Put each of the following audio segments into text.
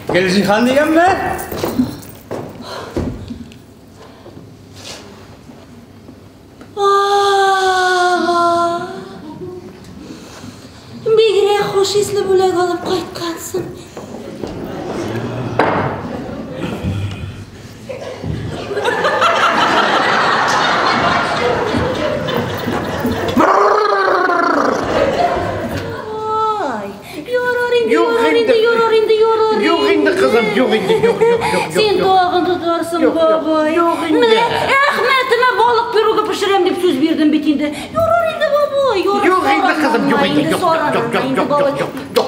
Гөлҗиһан дигәнме? Бигрәк хуш исле бүләк алып кайткансың. Ай, ярар инде, Юк ярар инде. инде, ярар инде, ярар Юк инде, кызым, юк инде, юк, юк, юк, юк, Син юк. тагын тотарсың, Юк, юк, бабай. юк инде. Менә Әхмәтемә балык пирогы пешерәм дип сүз бирдем бит инде. Ярар инде, бабай, ярар. Юк инде, кызым, юк инде, юк, юк, саранма юк, юк, инде, юк, бабай. юк, юк, юк.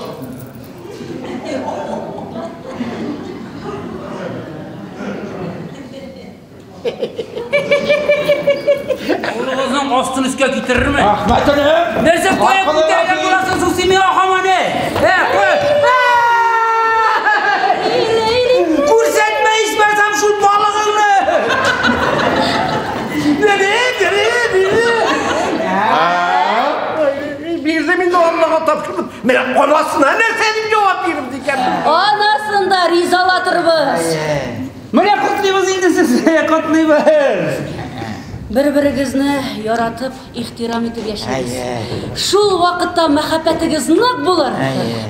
Улыгызның астын өскә китерерме? Әхмәт энем! Нәрсә кая Акылы күтәргән рәхим. буласың соң син миңа һаман, ә? Ә, кой. Күрсәтмә ичмасам шул балыгыңны. Нәне, нәне, нәне. Бирдем инде Аллага тапшырдым. Менә анасына нәрсә дип җавап биреп дикән. Анасын да ризалатырбыз. Менә котлыйбыз инде сезне, котлыйбыз. Бер-берегезне яратып, ихтирам итеп яшәгез. Шул вакытта мәхәббәтегез нык булыр.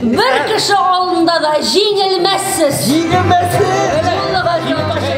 Бер кеше алдында да җиңелмәссез. Җиңелмәссез! Юллыгыз.